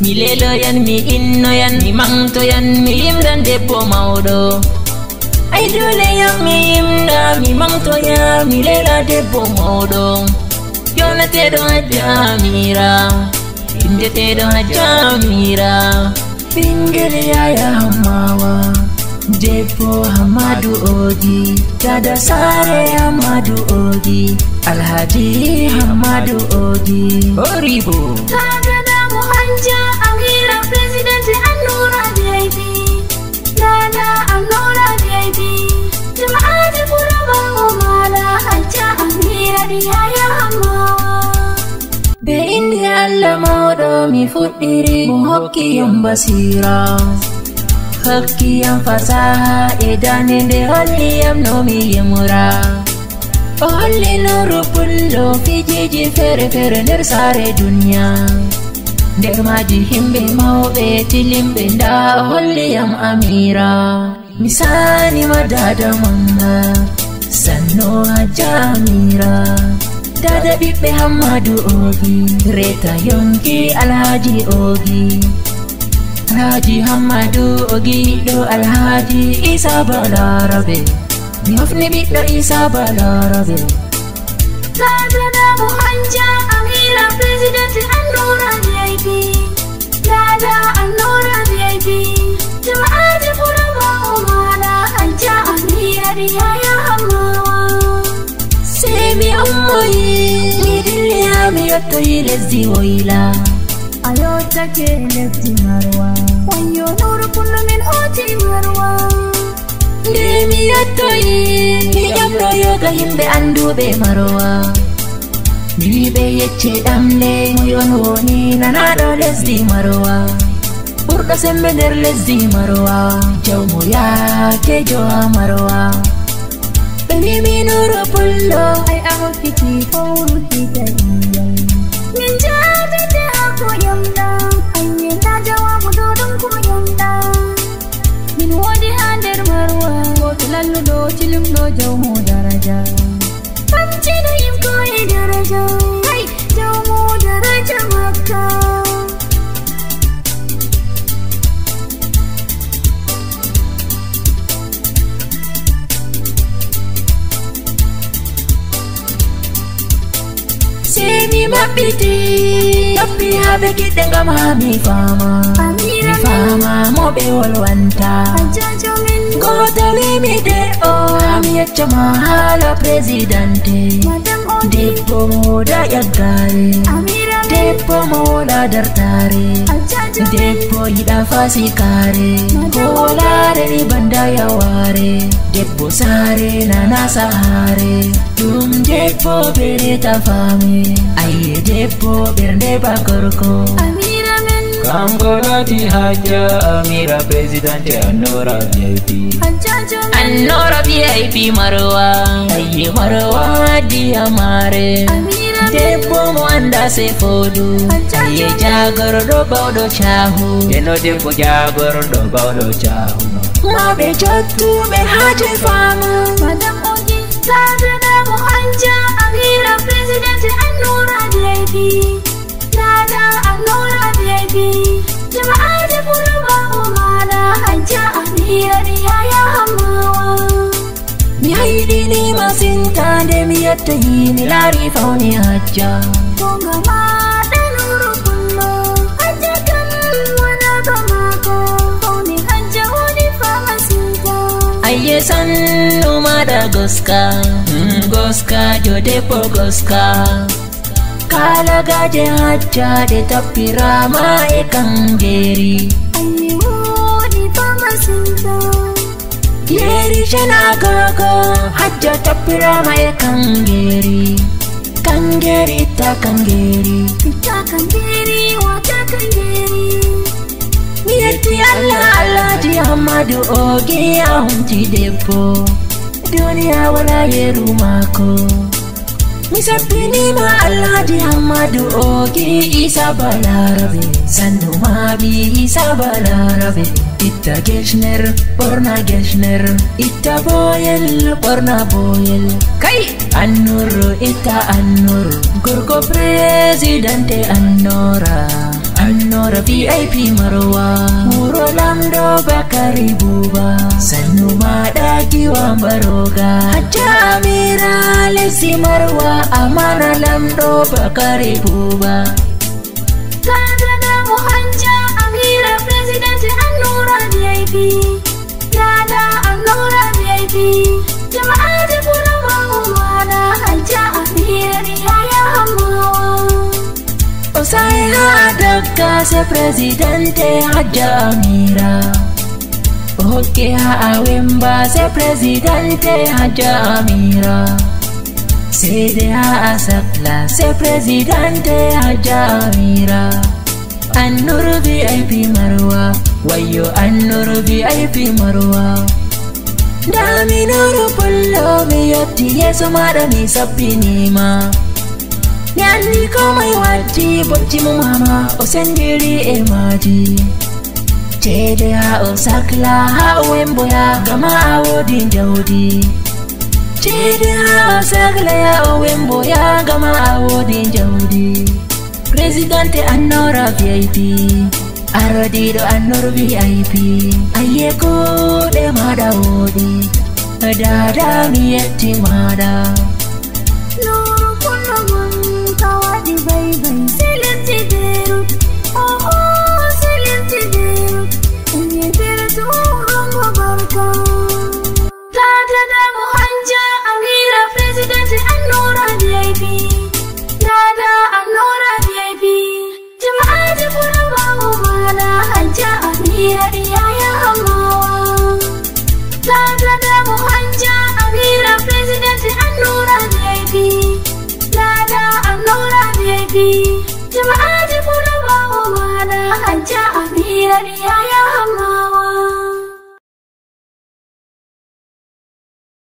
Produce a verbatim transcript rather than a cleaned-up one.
Mi leloyan, mi innoyan, mi maŋtoyan, mi yimran debbo mawɗo. Ay dole yam mi yimra, mi maŋtoya, mi lela debbo mawɗo. Yownateeɗo Hajja Amira, inndeteeɗo Hajja Amira. Ɓinngel Yaya Hammawa, debbo Hammadu Ogi, dada saare Hammadu Ogi, Alhaji Hammadu Ogi. Horibo. Kaga damo Hajja Amira, President Annura V I P. Dada Annura V I P. Jama'aji Furoba Omala, Hajja Amira, Yaya Hammawa. Be innde Allah mawɗo mi fuɗɗiri, mo hokki yam basiira, hokki yam fasaaha e daande, nde holli yam no mi yimra. O holli Nuuru Pullo fijiiji feere-feere nder saare duniya. Nder maaji himɓe mawɓe tilimɓe, ndaa o holli yam Amiira. Mi sani ma dada manga, sannu Hajja Amira. Dada ɓiɓɓe Hammadu Ogi, reeta yonki Alhaji Ogi. Alhaji Hammadu Ogi, ɓiɗɗo Alhaji Isa Balarabe. Mi hofni ɓiɗɗo Isa Balarabe. Kaga damo Hajja Amira, President Annura V I P. Dada Annura V I P. Jama'aji Furoba Omala, Hajja Amira, Yaya Hammawa. Sey mi ummoyi, mi dilli haa mi yottoyi lesdi Woyla. A yottake lesdi Marwa. Wayyo Nuuru Pullo min hooti Marwa. Nde mi yottoyi, mi ƴamɗo yoga yimɓe annduɓe Marowa. Mi wi'i ɓe yecce ɗam le, moy on woni nanaaɗo lesdi Marowa. Ɓurɗo sembe nder lesdi Marowa, jawmo yaakejo haa Marowa. Ɓe wi'i mi Nuuru Pullo, ay a hokkiti fowru kita iyam. Min jaabete haa ko ƴamɗa, ay min na jawaabu ɗo ɗum ko ƴamɗa. Min woodi haa nder Marwa, gooto lalluɗo, cilumɗo, jawmu daraja. Famtiiɗo yimko e daraja, hey, jawmu daraja Makka. Sey mi maɓɓiti noppi haa ɓe kiɗɗe ngam haa mi faama. Amira mi faama mo ɓe wolwanta. Hajjajo min. Gooto wi mi de o, haa mi yecca ma haala presidente. Madam Ogi. Debbo mo wooda ƴaggaare. Amira min. Debbo mo wooda dartaare. Hajjajo min. Debbo yiɗa fasikaare. Madam Ogi. Ko laare ni banda yawaare. Debbo saare nana sahaare. Ɗum debbo ɓernde ta faami. Ayye debbo ɓernde ba gorko. Amira men. Kanko laati Hajja Amira, presidente Annura V I P. Hajjajo men. Annura V I P Marwa. Ayye Marwa diya maare. Amira men. Debbo mo annda sey foodu. Hajjajo men. Ayye jaagorɗo bawɗo caahu. Eno debbo jaagorɗo bawɗo caahu. Mawɓe jottuɓe haaje faama. Madam Ogi, kaadana mo Hajja Amira, president Annura V I P. Dada Annura V I P. Jama'aare Furoba Omala, Hajja Amira, Yaya Hammawa. Mi hayɗini masin taa nde mi yettoyi, mi laari fawni Hajja. Goonga maaɗa Nuuru Pullo, Hajja kam wona ba maako. Fawni Hajja woni fa masin taa. Ayye sannu maaɗa goska, mm, goska jo debbo goska. Kalagaaje Hajja ɗe tappiraama e kangeeri. Ayye woni fa masin taa. Yeri cena gogo, Hajja tappiraama e kangeeri. Kangeeri itta kangeeri. Itta kangeeri, wata kangeeri. Mi yetti Allah, Alhaji Ammadu Ogi a humti debbo. Duniya wala yeru maako. Mi sabbinii ma Alhaji Ammadu Ogi Isa Balarabe, sannu ma ɓii Isa Balarabe. Itta gesner, ɓorna gesner, itta boyel, ɓorna boyel. Kay! Annur, itta Annur, gorko presidente Annora. Annora. Ra V I P Marwa, wuro lamɗo Bakari Buba. Sannu maɗa giwa mbaroga. Hajja Amira lesi Marwa, amana lamɗo Bakari Buba. Tata da Muhanja Amira, President Annura V I P. Dada Annura V I P. Jama'a da Burama Umana Hajja Amira Yaya Amawa. Osai ha Dakka se Presidente Hajja Amira. Oke ha Awemba se Presidente Hajja Amira. Sede ha Asakla se Presidente Hajja Amira. Annur V I P Marwa, wayo Annur V I P Marwa. Dami nuru pullo mi yotti yeso maɗa mi sabbinima. Mi andi komai watti bocci mu mama o sendiri e maji. Cede ha o sakla ha o wemboya gama a wodi jawdi. Cede ha o sakla ya o wemboya gama a wodi jawdi. Presidente Annora V I P, ardiɗo Annor V I P. Aye kuɗe maɗa woɗi, dada mi yetti maɗa. Nuru kullo mun ka waɗi bay bay. Silinti beru, oh oh, silinti beru. Inye beru tu rongo barka. Tata da Muhanja Amira, President Annora V I P. Tata Annora V I P. Jama'a da Burama Umana Hajja Amira Yaya Amawa. Tata da Muhanja Amira, President Annora V I P. Tata Annora V I P.